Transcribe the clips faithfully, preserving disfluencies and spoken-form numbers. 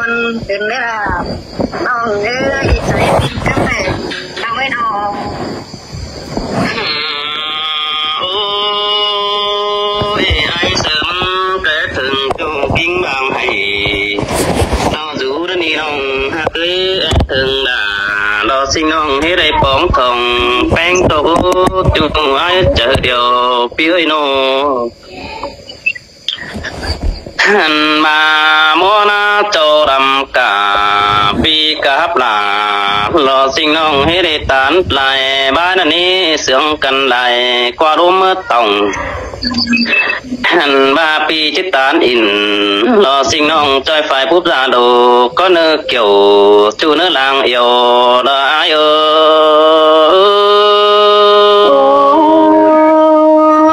Tứn đé ꞌlạ ꞌnọng ới, ꞌchái tin cắp đảy ꞌnọng ới ꞌnọ. Ôi, ai sớm kẻ thừng chung kính bằng hãy. Nó dú đá ni ꞌnọng ꞌhặc ới, thừng đả lo ꞌsịn ꞌnọng ꞌhế đảy póng thỏng ꞌpéng tô út chung ai chả điều ꞌpi ơi ꞌnọ. Hẳn ꞌva ꞌmứa ꞌná châu đăm cả ꞌpi cắp lả lo ꞌsịn ꞌnọng ꞌhế đảy tán lai bái ꞌnặn ꞌnị sướng căn lai ꞌquá đốm ꞌmứa tỏng. Hẳn ꞌva ꞌpi chứ tán ỉn lo ꞌsịn ꞌnọng ꞌchoi phải púp da đồ có ꞌnớ kiểu ꞌchu ꞌnớ lang iêu đó ai ơi.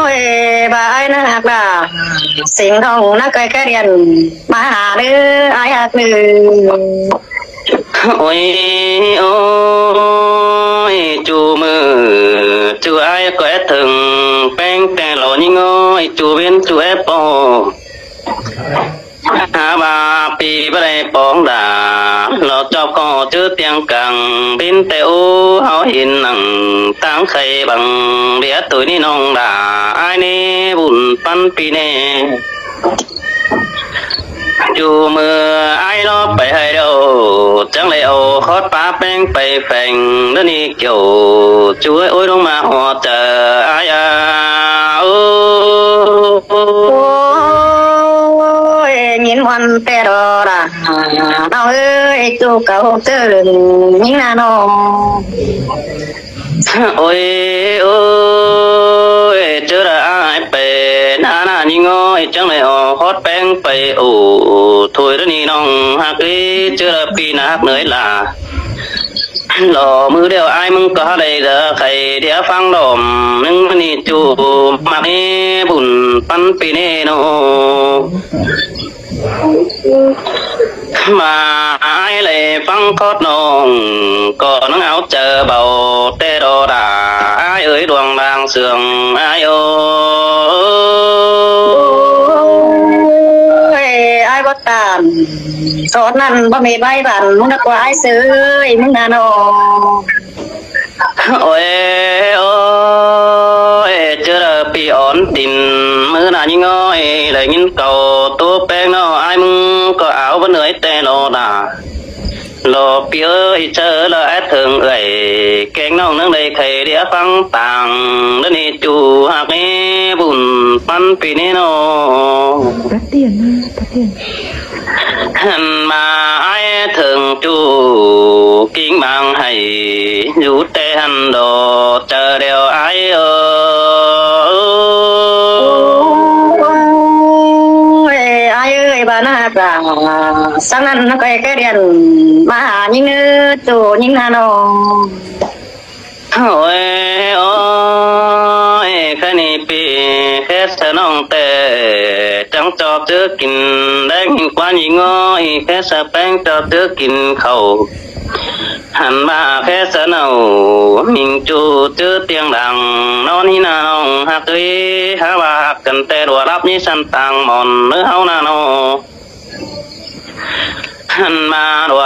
Ôi, ꞌva ai ꞌnớ ꞌhặc ꞌlạ. ꞌSịn ꞌnọng ꞌnớ ꞌcoi cá điên ꞌmá hả ꞌnớ ai ꞌhặc ꞌnớ. Ôi, ôi, ꞌchu ꞌmự ꞌchu ai ꞌcoi thừng ꞌpéng ꞌtẹ lo ꞌnhính ơi, ꞌchu ꞌviến ꞌchu ép ꞌpo. Hả ꞌva ꞌpi báu đảy póng đả lo ꞌchọ ꞌcọ ꞌchớ ꞌtiêng cang ꞌviến ꞌtẹ ú hảư hên nẳng ꞌtáng khay bằng đĩa tủi ꞌnị ꞌnọng đả ai ꞌnị bun ꞌpắn ꞌpi ꞌnị. ꞌChu ꞌmự ai ꞌló pay hảư điêu chắng đảy au khót pá ꞌpéng pay pheng đá ni kiểu ꞌchu ới ôi ꞌlống ꞌmá ꞌhọt chả ai a. Ôi, ꞌnhính ꞌmuôn ꞌtẹ đó đả ꞌnọng ới, ꞌchu cáu ꞌchớ ꞌlưn ꞌnhính ꞌná ꞌnọ. Ôi, ôi, ꞌchớ đả ai pay ꞌná ꞌná ꞌnhính ơi, chắng đảy au khót ꞌpéng pay ổ thôi đá ni ꞌnọng ꞌhặc ới, ꞌchớ đả ꞌpi ꞌnạ ꞌhặc ꞌnới lả. Lo ꞌmự điêu ai ꞌmứng ꞌcọ hả đảy đa khay đĩa ꞌphắng đom ꞌnưng ꞌnị ꞌchu ꞌmặc ꞌnị bun ꞌpắn ꞌpi ꞌnị ꞌnọ. ꞌVa ai đảy ꞌphắng khót ꞌnọng ꞌcọ ꞌnăng au chả báu ꞌtẹ đó đả ai ới đuang đang sương ai ơi. Ôi, ai báu tản sót ꞌnặn báu mết bái bản ꞌmứng ꞌnớ ꞌquá ai sư ơi ꞌmứng ꞌná ꞌnọ. Ôi, ôi, ꞌchớ đả ꞌpi ón tin ꞌmự ꞌná ꞌnhính ơi, đảy ꞌnghín cau ꞌtố ꞌpéng ꞌnọ ai ꞌmứng ꞌcọ au báu ꞌnới ꞌtẹ lo đả. Lo ꞌpi ơi, ꞌchớ lo ét thưng ới kéng ꞌnọng ꞌnưng đảy khay đĩa ꞌphắng tang đá ni ꞌchu ꞌhặc ꞌnị bun ꞌpắn ꞌpi ꞌnị ꞌnọ. Tắt điện đi, tắt điện. Hẳn ꞌva ai thưng ꞌchu kính bằng hãy dú ꞌtẹ hẳn đó chả điêu ai ơi. Ôi, ai ơi, ꞌva ꞌnạ ꞌhặc ꞌlạ. Sáng ꞌnặn ꞌnớ ꞌcoi cá điên ꞌmá hả ꞌnhính ꞌnớ ꞌchu ꞌnhính ꞌná ꞌnọ. Ôi, ôi, khái ꞌnị ꞌpi khé sa ꞌnọng ꞌtẹ chắng ꞌchọ ꞌchớ kin đéng ꞌnhính ꞌquá ꞌnhính ơi, khé sa ꞌpéng ꞌchọ ꞌchớ kin khảu. Hẳn ꞌva khé sa ꞌnọng ꞌmính ꞌchu ꞌchớ ꞌtiêng đang ꞌnón ꞌnị ꞌnọng ꞌhặc ới, hả ꞌva ꞌhặc căn ꞌtẹ đuaꞌ lắp ꞌnị săn tang mòn ꞌnớ ꞌháu ꞌnạ ꞌnọ. Hẳn ꞌva đuaꞌ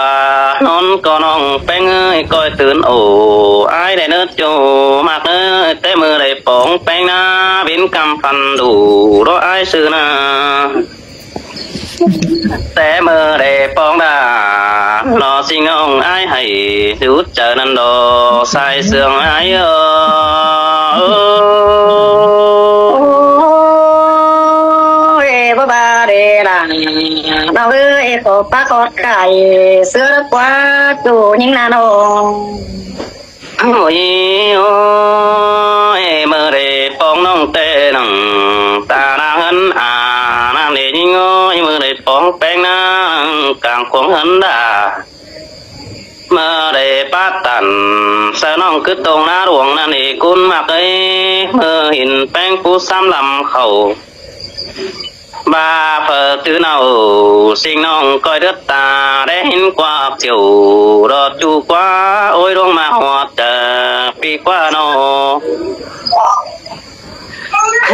ꞌnón ꞌcọ ꞌnọng ꞌpéng ơi ꞌcoi tứn ổ ai đảy ꞌnớ ꞌchu ꞌmặc ꞌnớ, té ꞌmự đảy póng ꞌpéng ꞌná ꞌviến ꞌcắm phăn đủ đó ai sư ꞌnạ. Té ꞌmự đảy póng đả lo ꞌsịn ꞌnọng ai hãy dú chả ꞌnặn đó sai sương ai ơi. Ôi, báu ꞌva đảy lả ꞌnọng ới, khót pá khót cai sứa đá ꞌquá ꞌchu ꞌnhính ꞌná ꞌnọ. Ôi, ôi, ꞌmự đảy póng ꞌnọng ꞌtẹ nẳng ta đang hẳn a, ꞌnáng đảy ꞌnhính ơi, ꞌmự đảy póng ꞌpéng ꞌnáng cang khuống hẳn đả. ꞌMự đảy pá tản sa ꞌnọng cứ tông ꞌná đuông ꞌnặn ꞌnị cún ꞌmặc ới, ꞌmự hên ꞌpéng pú sắm lăm khảu. ꞌVa phaư tứ nảu ꞌsịn ꞌnọng ꞌcoi đớt ta đé hên ꞌquá chiêu đó ꞌchu ꞌquá ôi ꞌlống ꞌmá ꞌhọt chả ꞌpi ꞌquá ꞌnọ.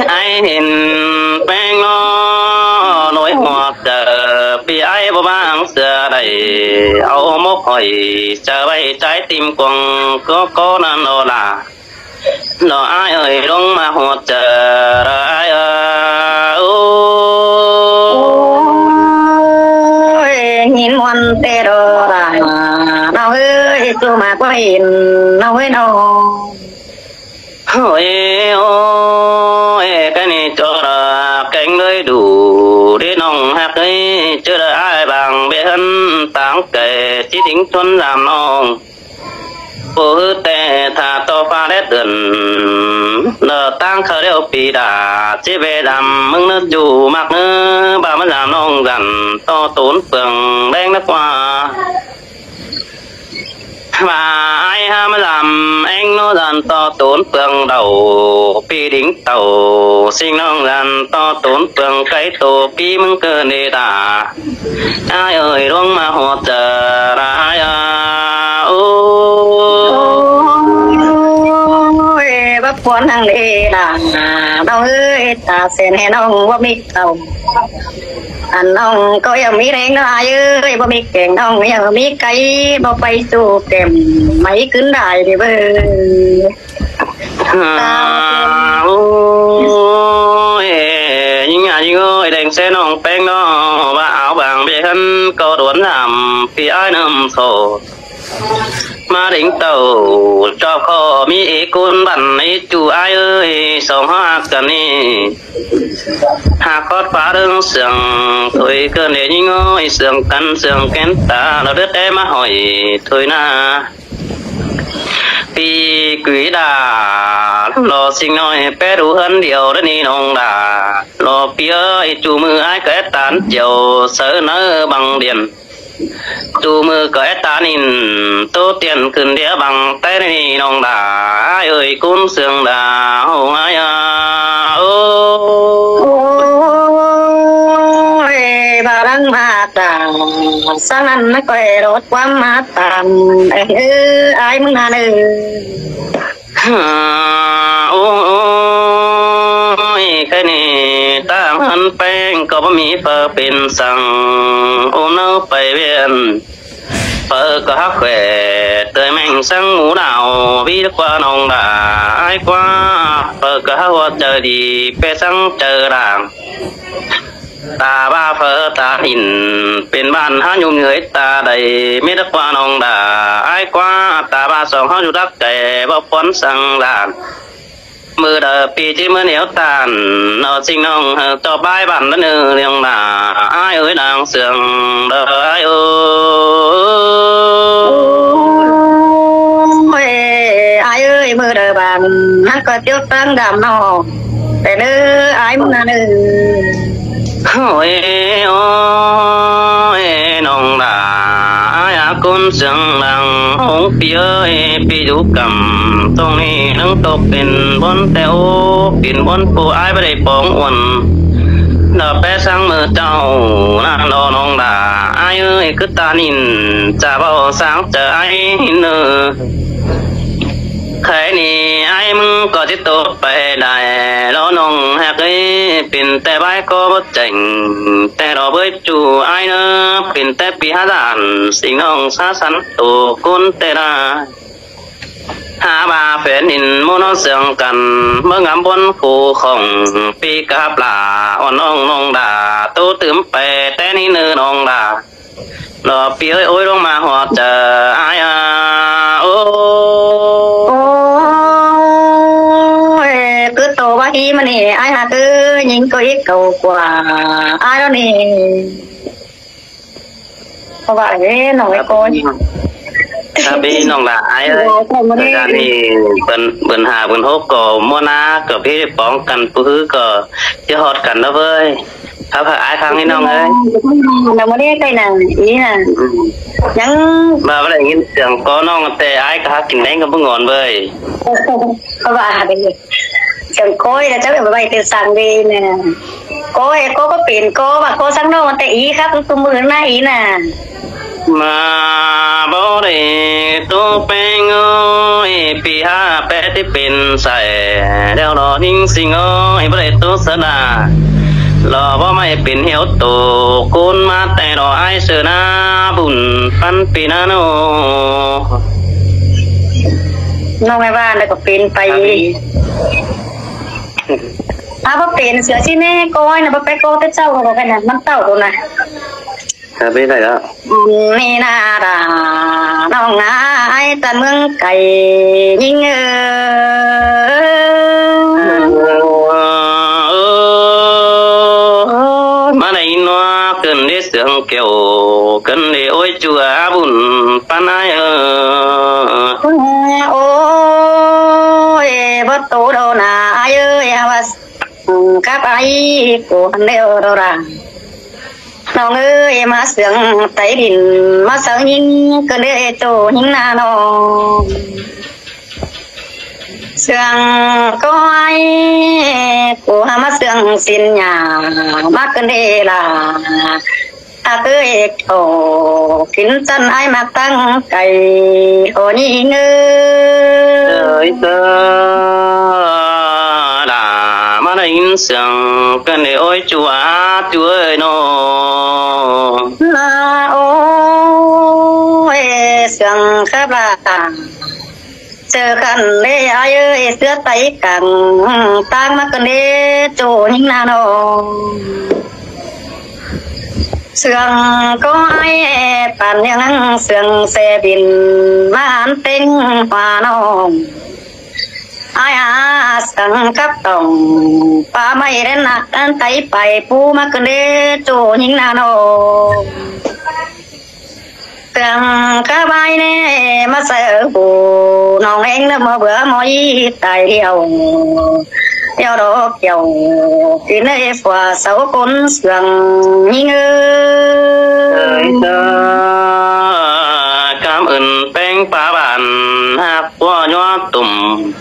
Ai hên ꞌpéng ꞌnọ ꞌnọi ꞌhọt chả ꞌpi ai ꞌváng sia đảy au mốc hỏi, ꞌchớ ꞌvạy ꞌchái ꞌtim cuông ꞌcọ ꞌcọ ꞌnặn ꞌnớ ꞌlạ. Nó ai ơi, ꞌlống ꞌmá ꞌhọt ꞌchớ ai ơi. Ôi, ꞌnhính ꞌmuôn ꞌtẹ đó ꞌlạ, ꞌnọng ơi, ꞌchu ꞌmá ꞌquá hin, ꞌnọng ơi, ꞌnọng. Ôi, ôi, cái ꞌnị ꞌchọ ꞌlạ kéng ꞌlới đủ đé ꞌnọng ꞌhặc ơi, ꞌchớ đảy ai bang bê hăn táng kẻ ꞌchí đính ꞌchuốn dăm ꞌnọng. Pô ꞌhứ ꞌtẹ tha ꞌto ꞌphạ đét đươn, ꞌnớ ꞌtáng kha ꞌlẹo pi đa, ꞌchí bê dăm ꞌmứng ꞌnớ ꞌchu ꞌmặc ꞌnớ, ꞌva ꞌmá dăm ꞌnọng dăn ꞌto tốn pương đen ꞌnớ ꞌquá. ꞌVa ai hák ꞌmá dăm ꞌéng ꞌnớ dăn ꞌto tốn pương đaư, pi đính tảu, ꞌsịn ꞌnọng dăn ꞌto tốn pương cái tô pi ꞌmứng ꞌcọ ꞌnị ta. Ai ơi, ꞌlống ꞌmá ꞌhọt ꞌchớ ai à. Ôi, bác ꞌquán hăng đi đà, ꞌnọng ơi, ta sen hê ꞌnọng ꞌva ꞌmí tảu. Ăn ꞌnọng ꞌcọ ꞌnhắng ꞌmí ꞌlẹng ꞌnớ ai ơi, ꞌva ꞌmí kẻng ꞌnọng ꞌnhắng ꞌmí cái, ꞌva pay ꞌchu kẻm, ꞌmí ꞌcứn đảy đi bơ. À, ôi, ꞌnhính à ꞌnhính ơi, đeng ꞌsê ꞌnọng ꞌpéng ꞌnớ, ꞌva áo bang bê hăn ꞌcọ đuôn dăm, pi ai ꞌnặm sổ. ꞌMá đính tảu, ꞌchọ ꞌcọ ꞌmí ꞌcốn băn ꞌchu ai ơi, song ꞌhọt căn ꞌnị. Hák ꞌhọt ꞌphạ ꞌlớng sương, thôi ꞌcơn đé ꞌnhính ơi, sương căn sương kén ta, ꞌlạ đứt đé ꞌmá hỏi, thôi ꞌna. Pi quí đa, ꞌlạ ꞌsịn ꞌnọi pé đu hăn điêu đa ꞌnị ꞌnọng đa. ꞌLạ pi ơi, ꞌchu ꞌmự ai ꞌcọ é ꞌtan chiêu, sáư ꞌnớ bằng điện. ꞌChu ꞌmự ꞌcọ é ꞌtan in, tô tiên khửn đĩa bằng té ꞌnị ꞌnọng đa, ai ơi, ꞌcốn sương đa, hô ai à, ôi. Ôi, ba lăng ma ta, sáng ăn nó coi đốt quán ma ta, ê, ê, ai mưng ăn ơi. Ôi, cái ꞌnị ta hăn ꞌpéng ꞌcọ ꞌva ꞌmí phở pên săng, ôm ꞌnớ pay ꞌviạk. Phở ꞌcọ hák khỏe, tơi ꞌmeng săng mú đao, ví ꞌlạ ꞌquá ꞌnọng đa, ai ꞌquá. Phở ꞌcọ hák ꞌhọt ꞌchớ đi, pé săng ꞌchớ đa. Ta ꞌva phở ta hin, pên bản hák nhung người ta đảy, mết ꞌlạ ꞌquá ꞌnọng đa, ai ꞌquá. Ta ꞌva song hák dú đắc kẻ, ꞌva ꞌpuốn săng đa. ꞌMự đa pi ꞌchí ꞌmá ꞌnéo ꞌtan, ꞌnớ ꞌsịn ꞌnọng hák ꞌchọ bái bản đa ꞌnớ ꞌnọng đa, ai ơi, đang sương đa ai ơi. Ôi, ai ơi, ꞌmự đa bản hák ꞌcọ tiếu tăng đam ꞌnớ, pên ơi, ai mưng ăn ơi. Ôi, ôi, ꞌnọng đa, ai à ꞌcốn sương đang hông pi ơi, pi dú căm tông ꞌnị nắng tốc pên ꞌbón teo, pên ꞌbón pô ai ꞌva đảy póng uôn. Đa pé săng ꞌmự ꞌchạu, ꞌnặn ꞌnớ ꞌnọng đa, ai ơi, cứ ta ꞌnịn, chả bảo sáng chả ai ꞌnớ. Khay ꞌnị ai mưng ꞌcọ ꞌchí tô pay đảy, ꞌlạ ꞌnọng hák ơi, pên ꞌtẹ bái ꞌcọ báu chẻng, ꞌtẹ ꞌlạ bới ꞌchu ai ꞌnớ, pên ꞌtẹ pi hák dản, ꞌsịn ꞌnọng sa săn tô ꞌcốn ꞌtẹ đa. Hák ꞌva phén hin ꞌmú ꞌnớ sương căn, ꞌmá ngắm ꞌbón khu khong, pi cắp lả, ôn ꞌnọng ꞌnọng đa, tô tứm pay ꞌtẹ ꞌnị ꞌnớ ꞌnọng đa. ꞌLạ pi ơi, ôi, ꞌlống ꞌmá ꞌhọt ꞌchớ ai à, ôi. Ôi, cứ tô ꞌva hi ꞌmá ꞌnị, ai hák ơi, ꞌnhính ꞌcọ í cảu ꞌquá, ai ꞌlạ ꞌnị. Có ꞌva ê, ꞌnọng ơi, coi. Tha pi ꞌnọng đa ai ơi. Thời gian ꞌnị bươn, bươn ha, bươn hốc ꞌcọ, ꞌmưa ꞌná ꞌcọ pi póng căn, pú ꞌhứ ꞌcọ ꞌchí ꞌhọt căn ꞌnớ ꞌvới. Khắp khắp ai khăng ꞌnị ꞌnọng ơi. Nó ꞌmưa ꞌnị cái nào, ý là. Ừ. Nhắn. Mà ꞌva đảy ꞌnghín sương ꞌcọ ꞌnọng ꞌtẹ ai ꞌcọ hák kin ꞌneng ꞌcọ ꞌmưa ngón ꞌvới. Có ꞌva đảy. Sương ꞌcọ là chắc là ꞌvạy từ sáng đi nè. ꞌCọ, ê, ꞌcọ ꞌcọ pên ꞌcọ, ꞌva ꞌcọ săng ꞌnọng ꞌtẹ ý khắp ꞌcọ ꞌmự ꞌnị ý nè. Mà báu đảy tô ꞌpéng ơi, pi hák pé ꞌtí pên sai, đeo đó ꞌnhính ꞌsịn ơi, báu đảy tô sơ đa. Lỏ báu ꞌmạy pên hiếu tô ꞌcốn ꞌmá ꞌtẹ lo ải ꞌsự ꞌná bun ꞌpắn pi ꞌná ꞌnớ. ꞌNọng ải ꞌva đảy ꞌcọ pên pay. Ải ꞌva pên ꞌsứa ꞌchí ꞌnị ꞌcọ ải ꞌnạ, báu pay ꞌcọ té ꞌchạu ꞌcọ ꞌmắn ꞌtạu ꞌcọ ꞌnạ. Ải ꞌva pên pay ꞌlẹo. ꞌNị ꞌnạ đa ꞌnọng ải ꞌtáng ꞌmướng cay ꞌnhính ơi. ꞌMá đảy ꞌnọ ꞌcứn đi sương kẻo, ꞌcứn đi ối ꞌchua bun ꞌpắn ải ơi. Ôi, báu tô đô ꞌnạ ải ơi, ải ꞌva cắp ải ꞌcọ ꞌnặn ꞌlẹo đô đa. ꞌNọng ơi, ꞌmá sương tay đin, ꞌmá sáư ꞌnhính ꞌcứn đi tô ꞌnhính ꞌnạ ꞌnọng. Sương ꞌcọ ải ꞌcọ ꞌmá sương ꞌsịn ꞌnhá, ꞌmá ꞌcứn đi ꞌlạ. Ác ơi, ổ kin chăn ải ꞌmặc ꞌtáng cay, ổ ꞌnhính ơi. Ơi, tơ đa ꞌmá đảy sương ꞌcứn đi ối ꞌchua ꞌchua ơi ꞌnọ. ꞌLạ ôi, sương khắp ꞌlạ. ꞌChớ ꞌcắn đi ải ơi, ꞌsứa tay cẳng ꞌtáng ꞌmặc ꞌcứn đi tô ꞌnhính ꞌnạ ꞌnọng. Sương ꞌcọ ải ꞌpắn ꞌnhắng sương ꞌsê bin ꞌmá ăn ꞌtếng hua ꞌnọng. Ải ꞌa sương cắp tỏng ꞌpá ꞌmạy đen ꞌnạ, ăn tay pay pú ꞌmặc ꞌcứn đi tô ꞌnhính ꞌnạ ꞌnọng. Sương khắp ải ꞌnị ꞌmá sáư ꞌhụ ꞌnọng ꞌhéng ꞌnớ ꞌmá bưa ꞌmá ꞌi tai điêu. Điêu đo kiêu kin ơi, ꞌpưa sau ꞌcốn sương ꞌnhính ơi. Ơi, tơ cảm ơn ꞌpéng ꞌpá bản ꞌhặc ꞌpưa ꞌnhó tủm.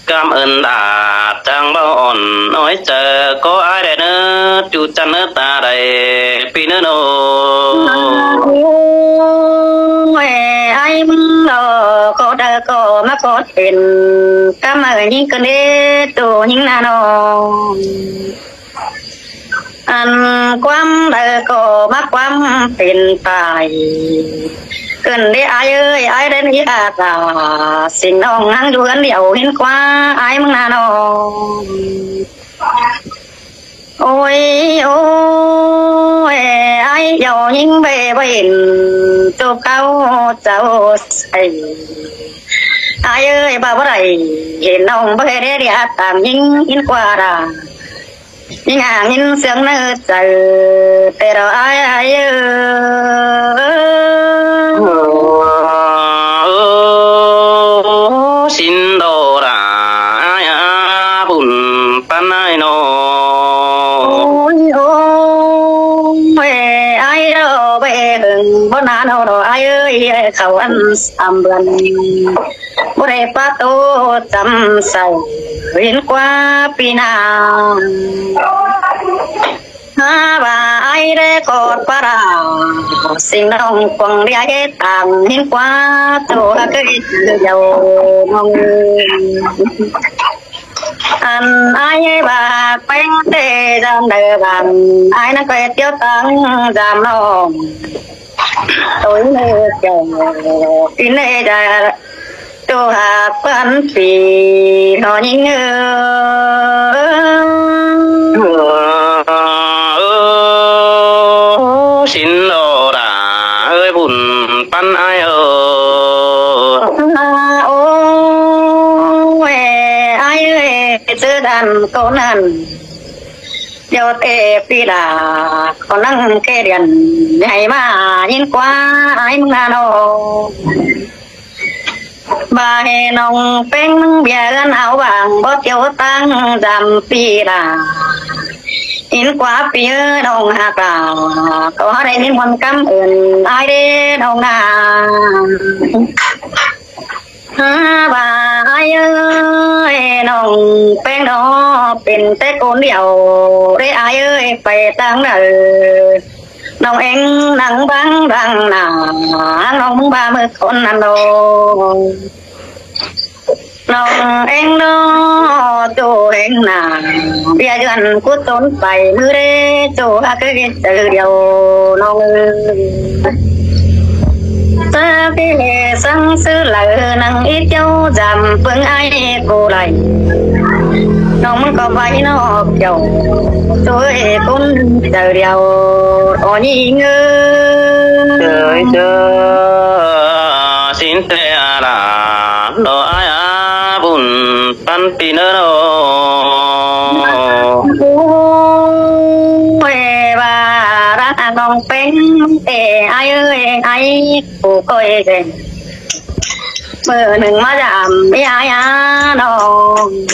Cảm ơn đa ꞌchang báu ỏn ối ꞌchớ ꞌcọ ải đảy ꞌnớ, ꞌchu chăn ꞌnớ ta đảy pi ꞌnớ ꞌnọ. Ôi, ải ꞌmướng lo ꞌcọ đaư ꞌcọ ꞌmá ꞌcọ pên, cắp ꞌmá ꞌnhính ꞌcứn đi tô ꞌnhính ꞌnạ ꞌnọng. Ăn ꞌquám đaư ꞌcọ ꞌmá ꞌquám pên tai. ꞌCứn đi ải ơi, ải đen ꞌhí ꞌa ta, ꞌsịn ꞌnọng ꞌhăng dú ꞌhướn điêu ꞌhịn ꞌquá ải ꞌmướng ꞌnạ ꞌnọng. Ôi, ôi, ải điêu ꞌnhính báu ꞌhịn tô cáo chảu say. Ải ơi, báu báu đảy ꞌhịn ꞌnọng báu đảy đi ꞌa tang ꞌnhính ꞌhịn ꞌquá đa. ꞌNhính ꞌhăng ꞌhịn sương ꞌnớ chaư, ꞌtẹ đo ải ải ơi. Ơ, ơ, ơ, ꞌsịn đo đa ải ꞌa bun ꞌpắn ải ꞌnọ. Ôi, ôi, ải đo báu ꞌhưng báu ꞌnán ꞌnọ đo ải ơi, khảu ăn sam bươn. Báu đảy ꞌpá tô chăm sau ꞌhịn ꞌquá pi ꞌnạ. ꞌHa ꞌva ải đảy ꞌcọ ꞌpá đa, ꞌsịn ꞌnọng quăng đi ải tang ꞌhịn ꞌquá tô ꞌhặc ơi, điêu ꞌnọng. Ăn ải ꞌva ꞌpéng ꞌtẹ dăm đaư bang, ải ꞌnặn ꞌcọ điêu tang dăm ꞌnọng. Tôi ꞌnớ chảu, ꞌpi ꞌnớ đa, tô ꞌhặc ꞌpắn pi ꞌnọ ꞌnhính ơi. Ơ, ơ, ꞌsịn đo đa ơi, bun ꞌpắn ải ơi. Ôi, ải ơi, ꞌchớ đan ꞌcọ ꞌnặn. Điêu ꞌtẹ ꞌpi đa, ꞌcọ ꞌnăng kẻ điên, ꞌnhạy ꞌmá ꞌhịn ꞌquá ải ꞌmướng ꞌnạ ꞌnọng. ꞌVa ꞌhê ꞌnọng ꞌpéng ꞌmướng bia ꞌhướn au bang, báu điêu tang dăm ꞌpi đa. ꞌHịn ꞌquá ꞌpi ơi ꞌnọng ꞌhặc đa, ꞌcọ đảy ꞌhịn ꞌmuôn cảm ơn ải đê ꞌnọng ꞌnạ. ꞌHa ꞌva ải ơi, ꞌnọng ꞌpéng đo pên té ꞌcốn điêu, đé ải ơi, pay tang đaư. ꞌNọng ꞌhéng ꞌnăng bang đang ꞌnạ, ꞌnọng ꞌmướng ꞌva ꞌmự ꞌcốn ꞌnặn đo. ꞌNọng ꞌéng ꞌnọ ꞌchu ꞌhéng nả, ꞌviạk ꞌdọn cú tốn pay ꞌmứ đé ꞌchu hák ꞌcứ ꞌchư điêu ꞌnọng ơi. Ta ꞌpi ꞌlẹ săng ꞌsứ đaư ꞌnăng ꞌí ꞌchớ dăm ꞌpứng ai cô đảy. ꞌNọng ꞌmứng ꞌcọ pay ꞌnọ kiẻo ꞌchu ơi cún ꞌchư điêu ꞌnọng ơi. ꞌCới ꞌchớ sín ꞌtẹ đả ꞌlo ai á bun ꞌpắn ꞌpi ꞌnớ ꞌnọ. Ôi, ꞌva đắc ꞌnọng ꞌpéng ê ai ơi, ai cô ꞌcọ ê dên. ꞌMự ꞌnưng ꞌmá dăm ꞌmí ai á ꞌnọng.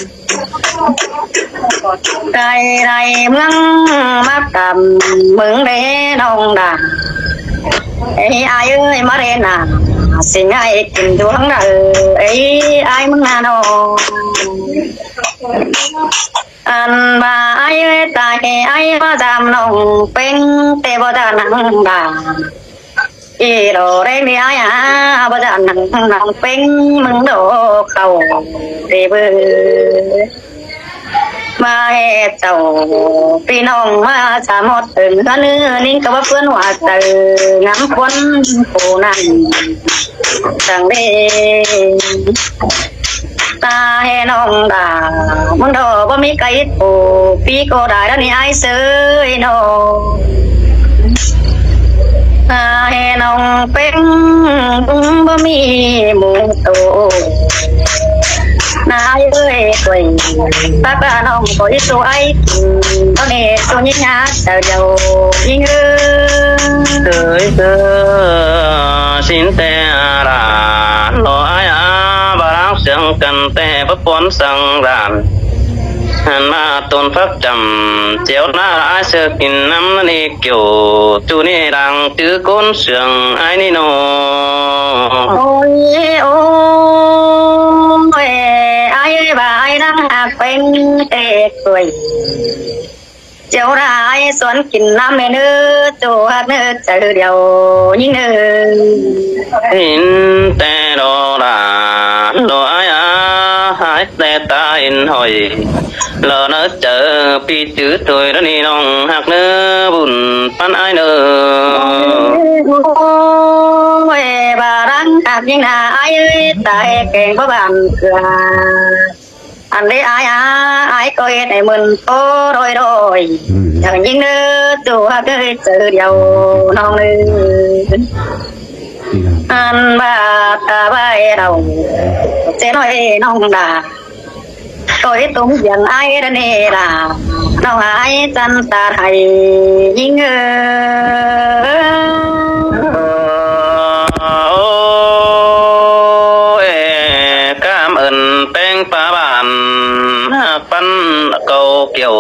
Đảy đảy ꞌmướng ꞌmá tăm ꞌmứng đé ꞌnọng đả. Ê ai ơi, ꞌmá đé nả, sính ai kin dú ꞌhăng đả. Ê ai ꞌmướng nả ꞌnọng. Ăn ꞌva ai ơi, ta ê ai ꞌva dăm ꞌnọng ꞌpéng ꞌtẹ ꞌva dăm ꞌnọng đả. ꞌI ꞌlo đé ꞌmí ai á, ꞌva dăm ꞌnọng ꞌpéng ꞌmứng ꞌlo khảu đé bươn. ꞌVa ê chảu ꞌpi ꞌnọng ꞌmá sa ꞌmọt tớng ꞌhướn ꞌnưng ꞌcọ ꞌva ꞌpướn ꞌhua chaư ngắm ꞌpướn phủ ꞌnặn. Săng đé ta ê ꞌnọng đả, ꞌmứng ꞌlo báu ꞌmí ca ꞌhịt phủ, ꞌpi ꞌcọ đảy đa ꞌnị ai ꞌsớ ê ꞌnọng. Ta ê ꞌnọng ꞌpéng báu ꞌmí mú tô. Nả ai ơi, quay bác ꞌva ꞌnọng ꞌcọ ꞌí tô ai kin, ꞌnọng ê tô ꞌnhính hák chaư điêu ꞌnhính ơi. ꞌCới ꞌchớ sín ꞌtẹ đả ꞌlo ai á, ꞌva đăng siêng căn ꞌtẹ báu ꞌpón săng đản. Hẳn ꞌmá tốn phắc chăm, chiếu nả ai ꞌsớ kin ꞌnặm ꞌnị kiẻo, ꞌchu ꞌnị đang chứ cốn siêng ai ꞌnị ꞌnọ. Ôi, ôi, ai ơi, ꞌva ai đăng hák ꞌpéng ê quay. Chiếu đa ai suốn kin ꞌnặm ê ꞌnớ, ꞌchu hák ꞌnớ chaư điêu ꞌnhính ơi. Hên ꞌtẹ ꞌlo đả ꞌlo ai á, ai ꞌtẹ ta hên hỏi. Lỏ ꞌnớ chaư ꞌpi chứ thôi đa ꞌnị ꞌnọng hák ꞌnớ bun ꞌpắn ai ꞌnớ. Ôi, ꞌva đăng hák ꞌnhính nả ai ơi, ta ê keng báu bản cưa. Ăn đé ai á, ai ꞌcọ ê đảy mưn ꞌtố đôi đôi. Thảo ꞌnhính ꞌnớ ꞌchu hák ꞌcứ ꞌchư điêu ꞌnọng ơi. Ăn ꞌva ta ꞌva ê đau, ꞌchớ ꞌnọi ê ꞌnọng đả. ꞌCọ ê tốn giang ai đa ꞌnị đả. ꞌNọng ai chăn ta thảy ꞌnhính ơi. Ôi, cảm ơn ꞌpéng ꞌpa bản hák ꞌpắn ꞌcọ kiẻo.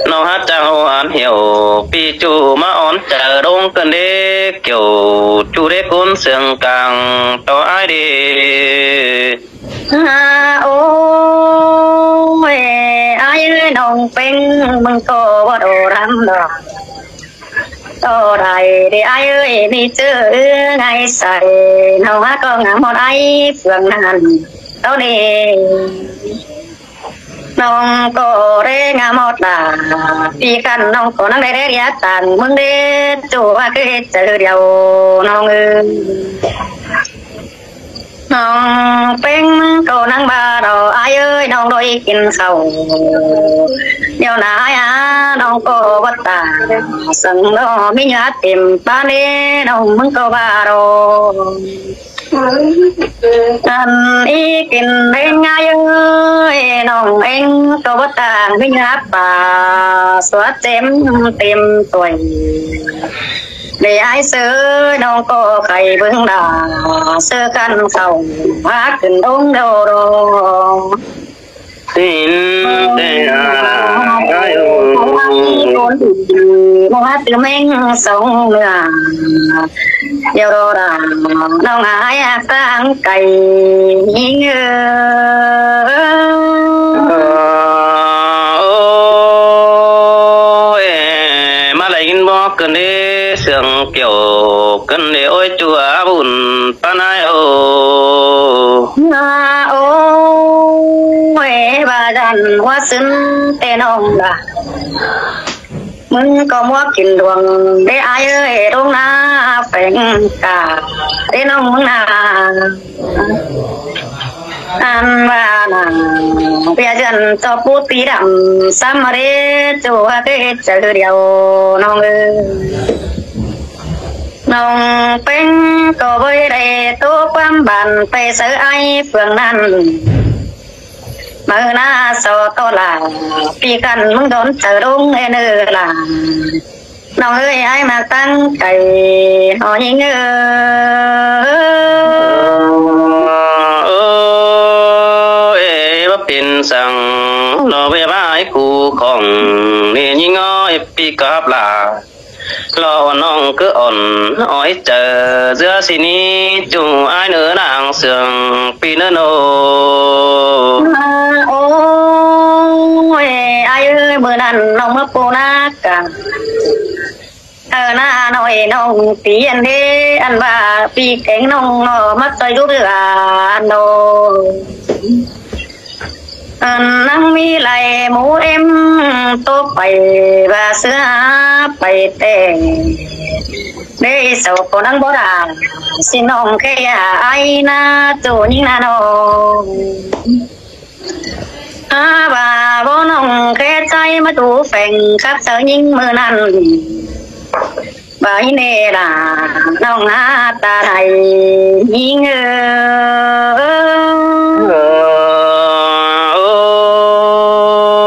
ꞌNọng hák chắng hô ăn hiểu, ꞌpi ꞌchu ꞌmá ón chaư đông cơn đế kiẻo, ꞌchu đế cốn siêng cang ꞌto ai đế. À, ôi, ai ơi, ꞌnọng ꞌpéng ꞌmứng ꞌcọ báu đo răm đỏ. ꞌTo đảy đế ai ơi, ꞌmí ꞌchư ư ngay sai, ꞌnọng hák ꞌcọ ngắm ꞌhọt ai phường ꞌnặn. ꞌTo đế ꞌnọng ꞌcọ đế ngắm ꞌhọt đả, ꞌpi căn ꞌnọng ꞌcọ ꞌnăng đé đé đía tang ꞌmứng đế, ꞌchu hák ꞌcứ ꞌchư điêu ꞌnọng ơi. ꞌNọng ꞌpéng ꞌcọ ꞌnăng ꞌva đỏ ai ơi, ꞌnọng đôi kin khảu. ꞌNéo nả ai á, ꞌnọng ꞌcọ báu ta săng đỏ ꞌmí nhá tìm ꞌpa đế, ꞌnọng ꞌmứng ꞌcọ ꞌva đỏ. Ăn ꞌí kin đen ai ơi, ꞌnọng ꞌéng ꞌcọ báu ta ꞌmí nhá ꞌpa, sua chêm tìm tuổi. Đế ai ꞌsớ, ꞌnọng ꞌcọ khay bướng đả, ꞌsớ căn khảu, hák kin đông đô đô. Tin tê a, ai ơi. ꞌNọng hák ꞌtứ ꞌmếng sông nưa, điêu đô đả, ꞌnọng ai hák ꞌtáng cay, ꞌnhính ơi. Ôi, ꞌmá đảy ꞌnhính bók ꞌcợn đé sương kiẻo, ꞌcợn đé ối ꞌchua bun ꞌpá ꞌnái ô. ꞌNa ô, ê, ꞌva dăn ꞌhua ꞌsứn ꞌtẹ ꞌnọng đa. ꞌMứng ꞌcọ ꞌmá kin đuông đé ai ơi, ꞌlống ꞌná pheng ca đé ꞌnọng ꞌmứng ꞌna. Ăn ꞌva nẳng ꞌviạk dơn ꞌchọ pú ti đăm sắm ꞌmá đé, ꞌchua ꞌhặc ꞌchớ điêu ꞌnọng ơi. ꞌNọng ꞌpéng ꞌcọ báu đảy ꞌtố ꞌquám bản pay sáư ai phường ꞌnặn. ꞌMự ꞌná so ꞌtọ lả, ꞌpi căn ꞌmứng đón chaư ꞌlống ên ơ lả. ꞌNọng ơi, ai ꞌmá tẳng cay ꞌnọ ꞌnhính ơ. Ơ, ê, báu pên săng ꞌnọ, ꞌviạk ꞌva ai cu khong ꞌnị ꞌnhính ơi, ꞌpi cắp lả. ꞌLọ ꞌnọng ꞌcứ ỏn ói chaư ꞌdứa ꞌsịn ꞌnị, ꞌchu ai ꞌnớ ꞌnáng sương ꞌpi ꞌnớ ꞌnô. Ôi, ai ơi, ꞌmự ꞌnặn ꞌnọng ꞌmá pú ꞌná ca. Ờ, ꞌná ꞌnọi ꞌnọng ꞌpi ăn đé, ăn ꞌva ꞌpi kéng ꞌnọng ꞌnọ ꞌmá ꞌchoi đúc ꞌlạ ꞌnọ. Ăn ꞌnăng ꞌmí lai mú êm ꞌtố pay ꞌva ꞌsứa pay ꞌtẹ. Đé sau ꞌcọ ꞌnăng báu đa, ꞌsịn ꞌnọng ké ai ꞌná ꞌchu ꞌnhính ꞌná ꞌnọ. Á, ꞌva báu ꞌnọng ké ꞌchái ꞌmá tu pheng khắp sau ꞌnhính ꞌmự ꞌnặn. Bái ꞌnị lả ꞌnọng hák ta đảy ꞌnhính ơ. Ơ,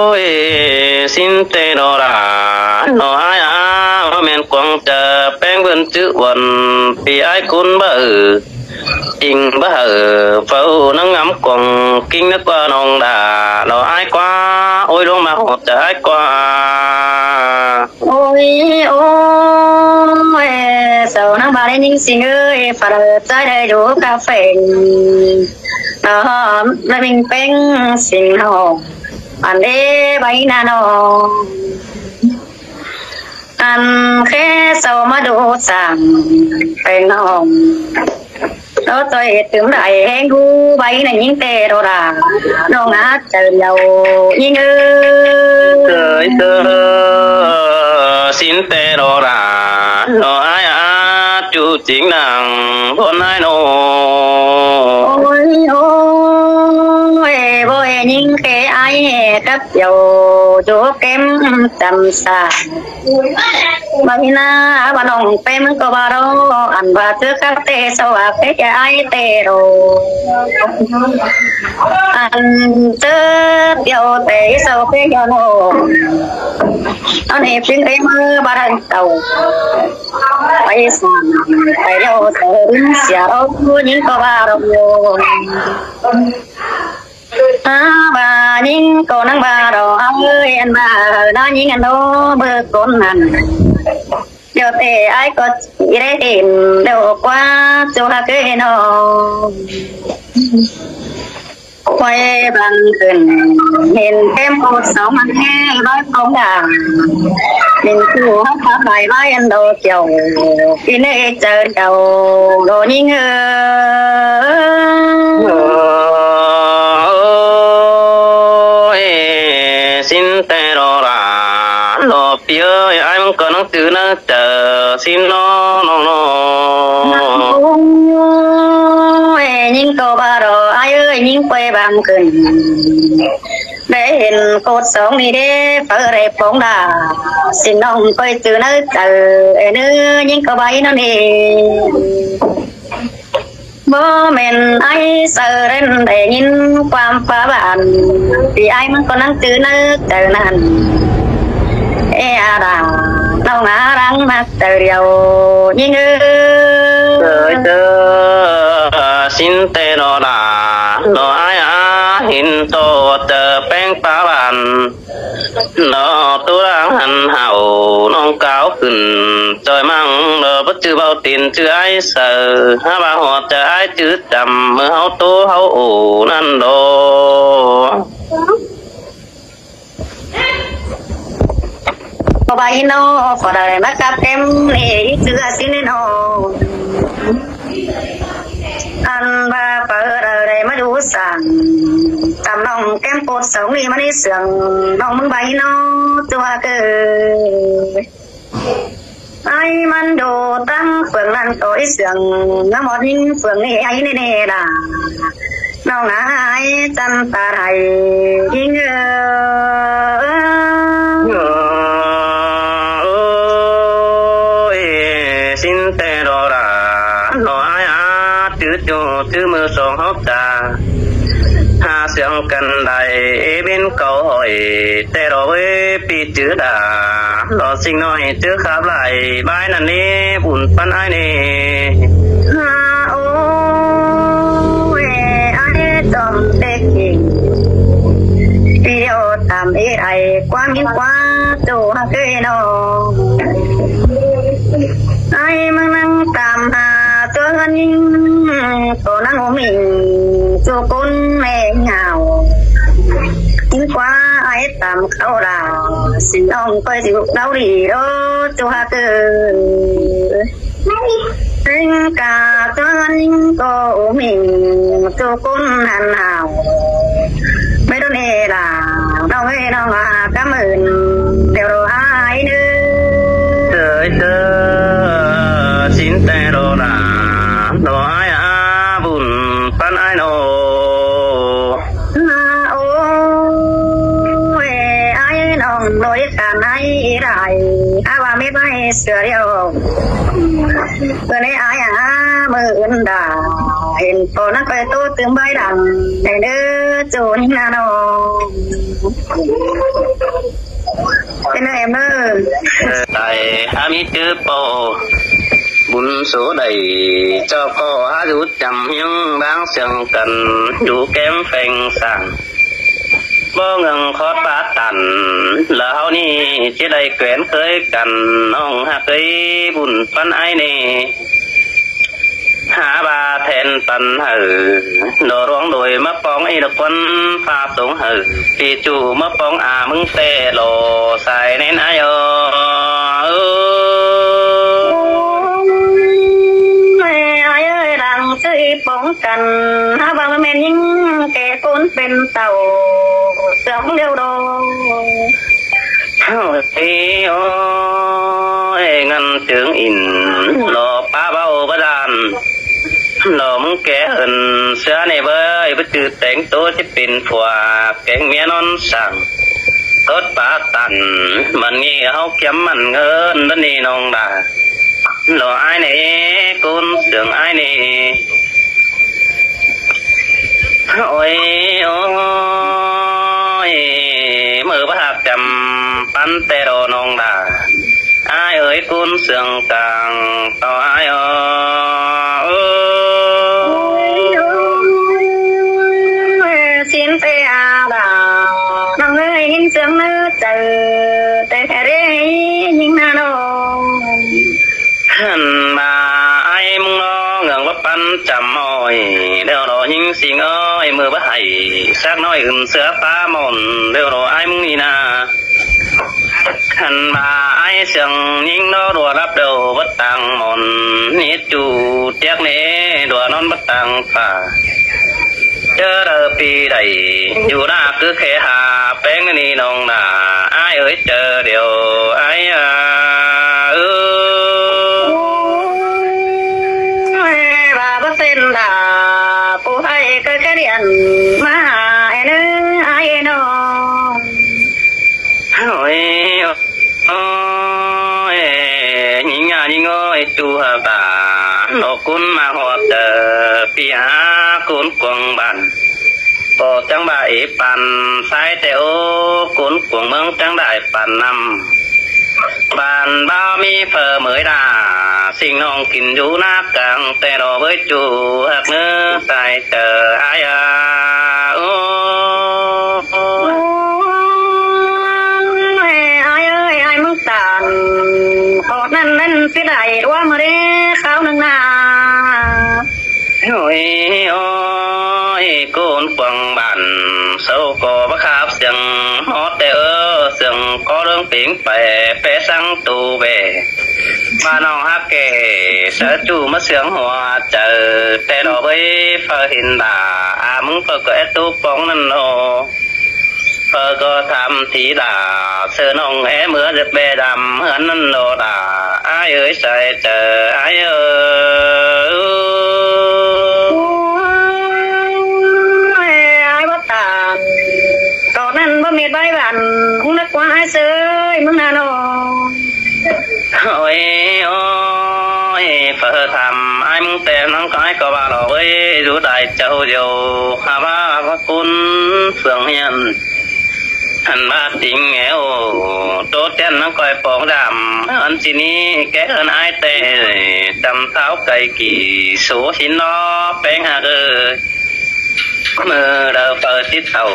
ôi, ꞌsịn ꞌtẹ ꞌnọ lả ꞌnọ ai a, ꞌmen cuông chaư ꞌpéng bươn chứ uôn ꞌpi ai cún báu. Chính báu hảư pháo ꞌnăng ngắm cuông kính ꞌnớ ꞌquá ꞌnọng đa ꞌnọ ai ꞌquá, ôi ꞌlống ꞌmá ꞌhọt chaư ai ꞌquá. Ôi, ôi, sau ꞌnăng ꞌva đé ꞌnhính ꞌsịn ơi, phả đaư ꞌchái đảy dú cà phê. Nó, nó ꞌminh ꞌpéng ꞌsịn ꞌnọ. Ăn đé bái ꞌnặn ꞌnọ. Ăn khé sau ꞌmá đu săng ꞌpéng ꞌnọng. Nó ꞌchoi tứm đảy ꞌhéng ꞌhụ bái ꞌnặn ꞌnhính ꞌtẹ ꞌnọ đa. ꞌNọng ꞌngá chaư điêu ꞌnhính ơ. Tơi tơ, ꞌsịn ꞌtẹ ꞌnọ đa. ꞌNọ ai a, ꞌchu chính năng ꞌhôn ai ꞌnọ. Ôi, ôi, báu ꞌnhính khé ai khắp chiêu, ꞌchu kém chăm sa. Bái ꞌnạ, ꞌva ꞌnọng ꞌpéng ꞌmứng ꞌcọ ꞌva ꞌnọ, ăn ꞌva ꞌchớ khắp ꞌtẹ sau ꞌva khé ai ꞌtẹ ꞌnọ. Ăn ꞌchớ điêu ꞌtẹ sau khé ꞌnọ. Ăn ꞌnị ꞌpứng ꞌmá ꞌva đăng tàu. Bái săng, bái điêu tàu sia ꞌnọ, ꞌnhính ꞌcọ ꞌva ꞌnọ. Á, ꞌva ꞌnhính ꞌcọ ꞌnăng ꞌva ꞌnọ, ơi, ăn ꞌva ꞌnọ ꞌnhính ăn ꞌnọ, ꞌmự cốn ꞌnặn. Điêu ꞌtẹ ai ꞌcọ ꞌchí đảy đin, điêu ꞌquá ꞌchu hák ꞌnọ. Quay bằng khửn, hên thêm cột sóng ăn nghe bái phong đảng. Hên ꞌchu hák khắp đảy bái ăn đô chiêu, kin ê chaư điêu, đô ꞌnhính ơ. Ơ, ơ, ê, ꞌsịn ꞌtẹ ꞌnọ đa, ꞌnọ ꞌpi ơi, ai ꞌmứng ꞌcọ ꞌnăng ꞌchư ꞌnớ chaư ꞌsịn ꞌnọ, ꞌnọng ꞌnọ. Ôi, ꞌnhính ꞌcọ ꞌva ꞌnọ, ai ơi, ꞌnhính quay bằng khửn. Đảy hên cột sóng ꞌnị đé, pháo đảy phóng đa. ꞌSịn ꞌnọng quay ꞌchư ꞌnớ chaư, ê ꞌnớ, ꞌnhính ꞌcọ bái ꞌnọ ꞌnị. Báu ꞌmen ai sau ꞌren đảy ꞌnhính ꞌquám pháo bản, ꞌpi ai ꞌmứng ꞌcọ ꞌnăng ꞌchư ꞌnớ chaư ꞌnặn. Ê a đa, ꞌnọng ꞌngá lăng ꞌmá chaư điêu ꞌnhính ơ. Tơi tơ, ꞌsịn ꞌtẹ ꞌnọ đa, ꞌnọ ai a, hên tô chaư ꞌpéng pháo bản. Nó ꞌtố đang hăn hảo ꞌnọng cáo khửn ꞌchoi măng, nó báu ꞌchư báu tin ꞌchư ai sau, hák ꞌva ꞌhọt chaư ai ꞌchư chăm, ꞌmự ꞌháu ꞌtố ꞌháu ổ ꞌnặn đô. ꞌvạy ꞌnị ꞌnớ, ꞌcọ đảy ꞌmá cắp kem ꞌnị ꞌchưa ꞌsịn ꞌnị ꞌnớ. Ăn ꞌva phaư đảy ꞌmá dú săng, tăm ꞌnọng kem ꞌpột song ꞌnị ꞌmắn ꞌnị sương, ꞌnọng ꞌmứng ꞌvạy ꞌnị ꞌnớ, ꞌchua ꞌcọ. Ải ꞌmắn đu ꞌtáng phường ꞌnặn ꞌcọ ꞌí sương, ꞌnhá mọt ꞌnhính phường ꞌnị ải ꞌnị ꞌnị đa. ꞌNọng ải chăn ta đảy ꞌnhính ơ. Ôi, ꞌsịn ꞌtẹ ꞌlạ, ꞌnọ ải a, ꞌchư ꞌchư ꞌchư ꞌmự song hốc ta. Ha sương căn đảy ꞌviến cáu hỏi, ꞌtẹ ꞌlạ ꞌvới ꞌpi ꞌchư đa. ꞌLọ ꞌsịn ꞌnọi ꞌchư khắp lai, ꞌvạy ꞌnặn ꞌnị, bun ꞌpắn ải ꞌnị. Ha, ôi, ải chom tết king. ꞌPi điêu tăm ꞌí ải ꞌquám ꞌnhính ꞌquá, ꞌchua ꞌcọ ꞌnị ꞌnớ. Ải ꞌmá ꞌnăng tăm ha ꞌchua ꞌhướn ꞌnhính, ꞌcọ ꞌnăng ꞌmí ꞌmịn ꞌchu ꞌcốn ꞌme ꞌnhảo. ꞌNhính ꞌquá ải tăm khảu đa, ꞌsịn ꞌnọng ꞌcoi ꞌchư đau đi đô ꞌchua ꞌcọ. ꞌTếng ca ꞌchua ꞌhướn ꞌnhính ꞌcọ ꞌmí ꞌchu ꞌcốn ꞌnặn ꞌnhảo. ꞌMí đu ꞌnị đa, ꞌnọng ơi ꞌnọng a, cám ơn, ꞌlẹo đu ải ꞌnớ. Ơi ꞌchư, ꞌsịn ꞌtẹ ꞌlạ, ꞌnọ ải a, bun ꞌpắn ải ꞌnớ. Ôi, ải ꞌnọng ꞌnọi căn ải đảy, a ꞌva ꞌmí ꞌvạy sửa điêu. Bơ ꞌnị ải a, ꞌmự ứn đa, hên ꞌpo ꞌnặn ꞌcoi ꞌtố tứm ꞌvạy đăng, đảy ꞌnớ ꞌchu ꞌnhính ꞌnớ ꞌnớ. Pên ꞌnớ ꞌem ꞌnớ. Ơ, đảy a ꞌmí ꞌchư ꞌpo, bun số đảy, ꞌchọ ꞌcọ hák dú chăm ꞌhiếng báng sương căn, dú kem pheng sảng. Báu ꞌngớng khót pá tản, ꞌlạ ꞌháu ꞌnị ꞌchí đảy ꞌquiến ꞌkhới căn, ꞌnọng ꞌhặc ới bun ꞌpắn ải ꞌnị. Hák ꞌva then păn hảư, đo ꞌluống đuổi ꞌmá ꞌpóng ꞌnị đa ꞌquăn pha tống hảư, ꞌpi ꞌchu ꞌmá ꞌpóng a ꞌmứng ꞌtẹ ꞌlạ sai ꞌnén ải ơ. Ôi, ải ơi, đang ꞌchư ꞌpóng căn, hák ꞌva ꞌmen ꞌnhính kẻ ꞌcốn pên tảu, sương điêu đô. Ôi, ôi, ngăn chướng in, ꞌlạ pá báu bá đan. ꞌLạ ꞌmứng kẻ hơn ꞌsứa ꞌnị ꞌvới, báu ꞌchư téng ꞌtố ꞌchí pên phua, kéng ꞌmía ꞌnón sảng. Khót pá tản, băn ꞌnị ꞌháu kiêm mẳn ꞌngớn, băn ꞌnị ꞌnọng đa. ꞌLạ ải ꞌnị, ꞌcốn sương ải ꞌnị. Ôi, ôi, ꞌmự báu ꞌhặc chăm ꞌpắn ꞌtẹ ꞌlạ ꞌnọng đa. Ải ơi, ꞌcốn sương cang ꞌtọ ải ơ. Ôi, ôi, ꞌsịn ꞌtẹ a đa. ꞌNọng ơi, ꞌhính sương ꞌnớ chaư, ꞌtẹ khe ꞌdế ꞌnhính ꞌnớ ꞌnớ. Hăn ꞌva ải ꞌmứng ꞌnọ ꞌngớng báu ꞌpắn chăm ꞌnọi, ꞌlẹo ꞌnọ ꞌnhính ꞌsịn ơi, ꞌmự báu hảư, sắc ꞌnọi ứn ꞌsứa pá mòn, ꞌlẹo ꞌnọ ải ꞌmứng ꞌnị ꞌna. Hăn ꞌva ải sương ꞌnhính ꞌnọ đua lắp đầu báu tang mòn, ꞌnị ꞌchu tiác ꞌnị, đua ꞌnón báu tang pả. ꞌChớ đaư ꞌpi đảy, dú ꞌna ꞌcứ khe ha, péng ꞌnị ꞌnọng đa, ải ơi, chaư điêu, ải a, ơ. Ôi, ꞌva báu ꞌsến đa, ꞌpộ ải ꞌcọ khe điện, ꞌmá ha, ên ơ, ải ên ơ. Ôi, ôi, ꞌnhính a, ꞌnhính ơi, ꞌchu ꞌhặc ta, ꞌnọ ꞌcốn ꞌmá ꞌhọt, ơ, ꞌpi a, ꞌcốn cuông bản. ꞌCọ chắng ꞌva ế păn sai ꞌtẹ ơ, ꞌcốn cuông ꞌmướng chắng đảy păn ꞌnặm. Bản báu ꞌmí phơ ꞌmới đa, ꞌsịn ꞌnọng kin dú ꞌnạp cang ꞌtẹ ꞌlạ ꞌvới ꞌchu ꞌhặc ꞌnớ sai chaư ải a. Ơ. Ôi, ải ơi, ải ꞌmứng tản, ꞌcọ ꞌnặn ꞌnặn ꞌchí đảy ꞌlua ꞌmự ꞌlế kháo ꞌnưng ꞌna. Ôi, ôi, ꞌcốn cuông bản, sau ꞌcọ báu khắp sương, ꞌmó ꞌtẹ ơ, sương ꞌcọ ꞌlướng pính pay, pé ꞌVa ꞌnọng ꞌhặc kẻ sáư ꞌchu ꞌmá sương hua chaư, té lo ꞌvới phaư hên đả, a ꞌmứng phaư ꞌcọ é ꞌtố póng ꞌnặn lo. Phaư ꞌcọ tham thí đả, sáư ꞌnọng é ꞌmứa ꞌdệt ꞌve đăm ꞌhướn ꞌnặn lo đả. Ái ơi sai chaư, ái ơi. Ôi, ái báu tản. Cọ ꞌnặn báu mệt bái bản, ꞌhung đắc ꞌquá ái sáư ơi, ꞌmứng ꞌnặn lo. Ôi, ôi, phaư tham ái ꞌmứng ꞌtẹ ꞌnăng ꞌcọ ái ꞌcọ ꞌva lo ꞌvới, dú đai chaư điêu, ha ꞌva ꞌva cún phượng hiên. Hăn ꞌva tính nghèo, ꞌtố ꞌtến ꞌnăng ꞌcoi póng đăm, ꞌhướn ꞌchí ꞌnị, ké ꞌhướn ái ꞌtẹ, chăm tháo cay kỉ, số sín ꞌnọ, ꞌpéng ꞌhặc ơi. ꞌMự đaư phaư tít tảu,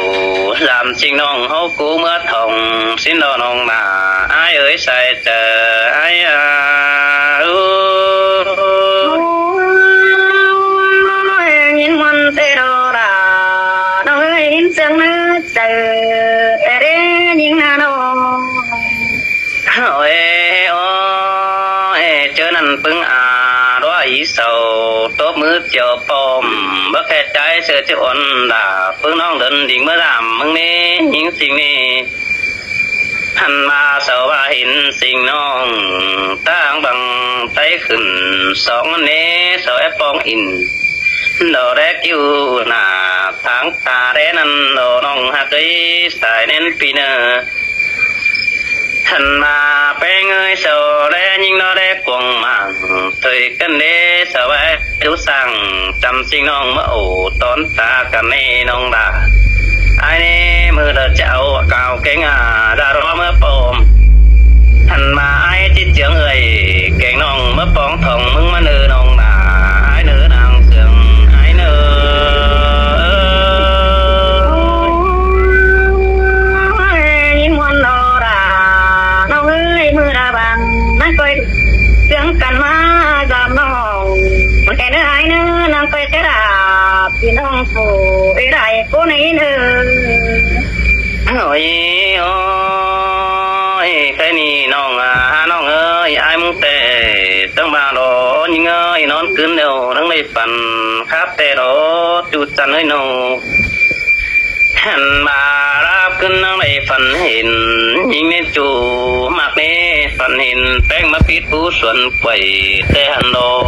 dăm ꞌchịnh ꞌnọng ꞌháu ꞌcú ꞌmứa thỏng, sín ꞌnọ ꞌnọng nả, ái ơi sai chaư, ái a, ú. Ôi, ꞌnhính ꞌmuôn ꞌtẹ lo đả, ꞌnọng ơi, ꞌnhính sương ꞌnớ chaư, ê đế ꞌnhính ꞌnặn lo. Ôi, ôi, ꞌchớ ꞌnặn ꞌpứng a, ꞌlúa í sau, tốp ꞌmứ chiêu pom, báu khe chái ꞌsứa ꞌchớ ôn đả, ꞌpứng ꞌnọng đớn đinh ꞌmứa đăm ꞌmứng ꞌnị, ꞌnhính ꞌsịn ꞌnị. Hăn ꞌva sau ꞌva hên ꞌsịn ꞌnọng, ꞌtáng băng Tay khửn song ꞌnê sau é pong in. Đo đé ꞌkiu nả tháng ta đé ꞌnặn lo ꞌnọng ꞌhặc ới sai ꞌnén pi ꞌnơ. Hăn ꞌva ꞌpéng ơi sau đé ꞌnhính ꞌno đé cuông mảng, thời cân đé sau é dú sàng chăm ꞌchịnh ꞌnọng ꞌmá ổ tón ta căn ꞌnê ꞌnọng đa. Ái ꞌnê ꞌmự đa chảu cảo kéng a đa ꞌlúa ꞌmứa pom. Hăn ꞌva ái ꞌchí chiếng ơi kéng ꞌnọng ꞌmá pong thong ꞌmứng ꞌmá ꞌnơ ꞌnọng đa. Ái ꞌnơ ꞌnăng sương ái ꞌnơ. ꞌNhính ꞌmuôn ꞌnọ đa ꞌnọng ơi ꞌmự đa bang ꞌnăng ꞌcoi sương căn ꞌmá dăm ꞌnọng. ꞌMự kẻ ꞌnơ ái ꞌnơ ꞌnăng ꞌcoi té đa ꞌpi ꞌnọng phủ ê đai ꞌcốn ꞌnị ꞌnơ. Ôi, ôi, cái ꞌnị ꞌnọng a, ꞌnọng ơi, ái ꞌmứng ꞌtẹ, ꞌtáng ꞌva lo ꞌnhính ơi, ꞌnón ꞌcứn ꞌlẹo, ꞌnăng đảy phăn, khắp ꞌtẹ lo, ꞌchu chăn ơi ꞌnọ. Hăn ꞌva ꞌlạp ꞌcứn ꞌnăng đảy phăn hên, ꞌnhính ꞌnê ꞌchu, ꞌmặc ꞌnê, phăn hên, ꞌpéng ꞌmá pít pú suôn quảy, ꞌtẹ hăn lo.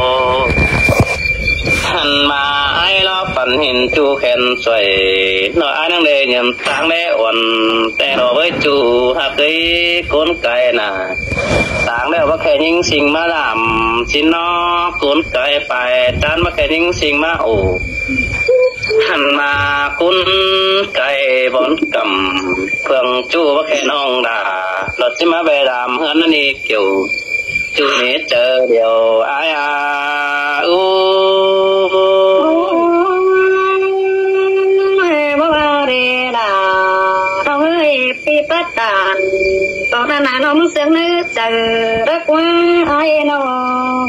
Hăn ꞌva ái lo phăn hên ꞌchu khen suối, ꞌnọ ái ꞌnăng đảy nhẳm táng đé uôn, ꞌtẹ lo ꞌvới ꞌchu ꞌhặc ới ꞌcốn cai nả. Táng đé ꞌva khe ꞌnhính ꞌsịn ꞌmá đăm, ꞌsịn ꞌnọ ꞌcốn cai pay, ꞌchán ꞌva khe ꞌnhính ꞌsịn ꞌmá ổ. Hăn ꞌva ꞌcốn cai bón căm, phường ꞌchu ꞌva khe ꞌnọng đa, lo ꞌchí ꞌmá ꞌve đăm ꞌhướn ꞌnị kiêu. ꞌChu ꞌnị chaư điêu ái a, ú. Ôi, báu ꞌva đe đa, ꞌnọng ơi, ꞌpi pát tản, ꞌcọ ꞌnặn ꞌnọ ꞌmứng sương ꞌnớ chaư, đắc ꞌquá ái ꞌnọng.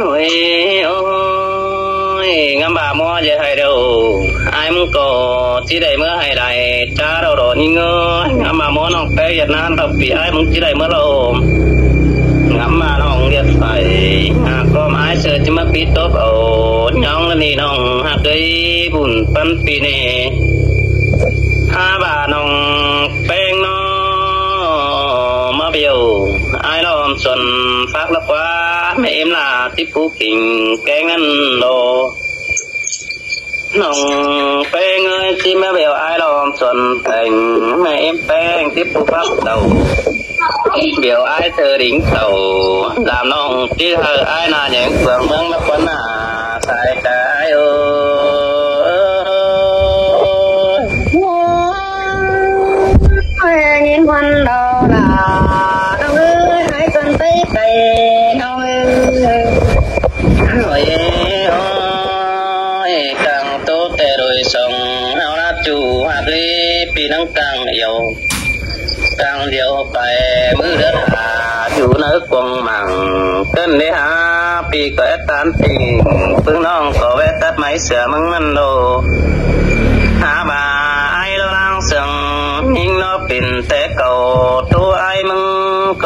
Ôi, ôi, ngắm ꞌva ꞌmứa dưa hảy điêu, ái ꞌmứng ꞌcọ ꞌchí đảy ꞌmứa hảy đảy, chá đo đo ꞌnhính ơi, ngắm ꞌva ꞌmứa ꞌnọng pé Việt Nam, tộc ꞌpi ái ꞌmứng ꞌchí đảy ꞌmứa lo. Ngắm ꞌva ꞌnọng Việt phải, a, ꞌcọ ái ꞌsứa ꞌchí ꞌmá pít tốp ổ, ꞌnhóng ꞌnị ꞌnọng ꞌhặc ới bun păn ꞌpi ꞌnê. Há ꞌva ꞌnọng ꞌpéng ꞌnọ ꞌmá bẻo, ái lo ꞌmá suôn phák ꞌlạ ꞌquá, ꞌmẹ ꞌếm ꞌlạ tít pú king kéng ꞌnặn lo. ꞌNọng ꞌpéng ơi, ꞌchí ꞌmá bẻo ái lo ꞌmá suôn teng, ꞌmẹ ꞌếm ꞌpéng tít pú phák tảu. Bẻo ái thơ đính tảu, đăm ꞌnọng ꞌchí hảư ái nả nhẻng phường ꞌmướng ꞌlạ ꞌquá nả, sai chaư ái ơi. Ôi, ꞌnhính ꞌmuôn lo đa, ꞌnọng ơi, ái tuần tây cày, ꞌnọng ơi. Ôi, ôi, cang ꞌtố ꞌtẹ đôi sông, ꞌháu ꞌlạ ꞌchu ꞌhặc ới ꞌpi ꞌnăng cang iêu. Cang điêu pay ꞌmự đớt ha, dú ꞌnớ cuông mảng, cơn đé ha, ꞌpi ꞌcọ é tán tỉnh, ꞌpứng ꞌnọng ꞌcọ é tắt máy sửa ꞌmứng ꞌnặn lo. Há ꞌva ái lo ꞌnăng sương, ꞌnhính ꞌno pên té cau, ꞌtố ái ꞌmứng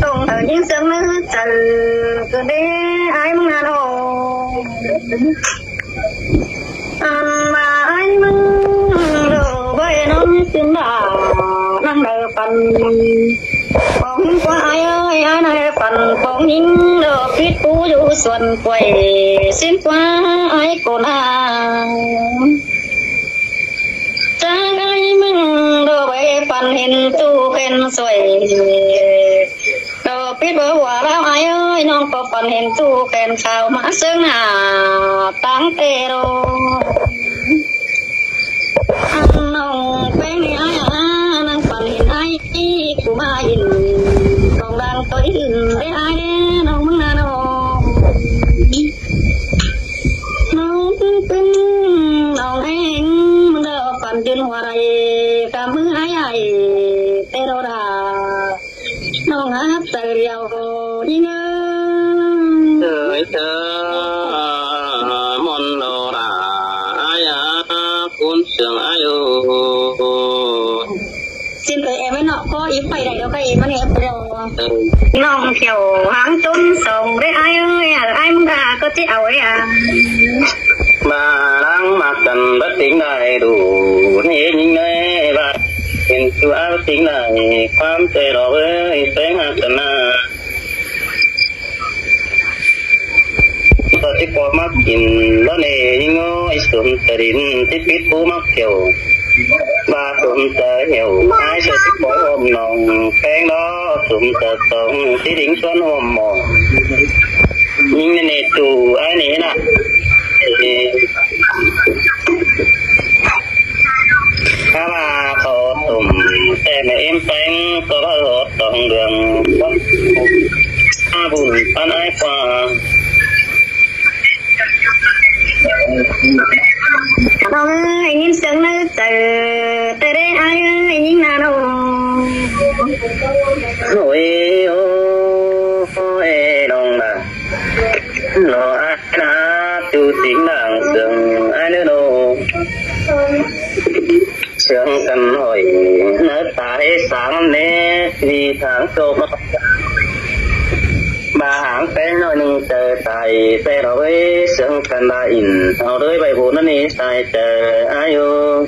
ꞌtông thảo ꞌnhính sương ꞌmứ chảu, ꞌcọ đé ải ꞌmứng ꞌnặn ꞌnớ. Ăn ꞌmá ải ꞌmứng ꞌlạ Păn pong ꞌhính ꞌquá ải ơi, ải ꞌnị păn pong ꞌhính, ꞌlọ pít pú dú suôn quay, ꞌsịn ꞌquá ải ꞌcọ ꞌnăng. Chang ải ꞌmứng ꞌlọ báu păn hên ꞌchu khen suối, ꞌlọ pít báu ꞌhua ꞌlẹo ải ơi, ꞌnọng ꞌcọ păn hên ꞌchu khen khảu ꞌmá ꞌsướng ꞌnạ tang ꞌtẹ ꞌlọ. Ăn ꞌnọng ꞌpéng ꞌnị ải a, ꞌnăng păn hên ải, cu ꞌmá ꞌhịn, tong đang ꞌtoi ꞌhịn, ꞌlẹo ải ꞌnọng ꞌmứng ꞌnạ ꞌnọng. ꞌNọng ꞌpứng ꞌnọng ꞌhẹng, ꞌmứng ꞌlẹo păn dưn ꞌhua đảy, cá ꞌmứng ải ải, ꞌtẹ ꞌlọ đa. ꞌNọng hák chaư điêu ꞌnhính ơi. Ơi, chớ mòn đồ đà, ải a, ꞌcốn sương ải ơi. Xin tớ em ꞌnị ꞌnọng, có ím pay đảy đâu, các em ꞌnị em đảy đâu. Ừ. ꞌNọng thiểu háng ꞌchốn sông đảy ải ơi, ải ꞌmá ꞌcọ ꞌchí au ải a. ꞌVa ꞌláng ꞌmặc căn báu ꞌtếng đảy đủ, ꞌnị ꞌnhính ơi, ꞌva hên ꞌchu ải ꞌtếng đảy, ꞌquám ꞌtẹ ꞌlọ ới, ꞌpéng ꞌhặc căn ꞌnạ. ꞌToi ꞌchí ꞌcọ ꞌmặc kin ꞌlọ ꞌnị ꞌnhính ơi, sum ta đin ꞌchí pít pú ꞌmặc thiểu. ꞌVa sum ta hiẻo, ải ꞌchớ ꞌchí ꞌcọ ꞌhuôm ꞌnọng ꞌpéng ꞌlọ, sum ta tong ꞌchí đính ꞌsuôn ꞌhuôm ꞌmo. ꞌNhính ꞌnị ꞌchu ải ꞌnị ꞌnạ. ꞌCọ ꞌva ꞌcọ tủm ꞌtẹ ꞌmá ꞌếm ꞌpéng, ꞌcọ ꞌva ꞌcọ tong đường, ꞌva bun păn ải ꞌquá. ꞌNọng ơi, ꞌnhính sương ꞌnớ chaư, ꞌtẹ đảy ải ơi, ꞌnhính ꞌnạ ꞌnọng. Ôi, ôi, ôi, ꞌnọng đa. ꞌLọ ải ꞌnạ, ꞌchu ꞌtếng đang sương ải ꞌnớ ꞌnọng. Sương căn hỏi ꞌnớ ta ꞌhế sáng ꞌnị, đi tháng ꞌchọ ꞌva háng ꞌpéng ꞌnọi ꞌnưng chaư tai, ꞌtẹ ꞌlọ ới, sương căn đa ỉn, au đới ꞌvạy bố ꞌnặn ꞌnị tai chaư, ải ơi.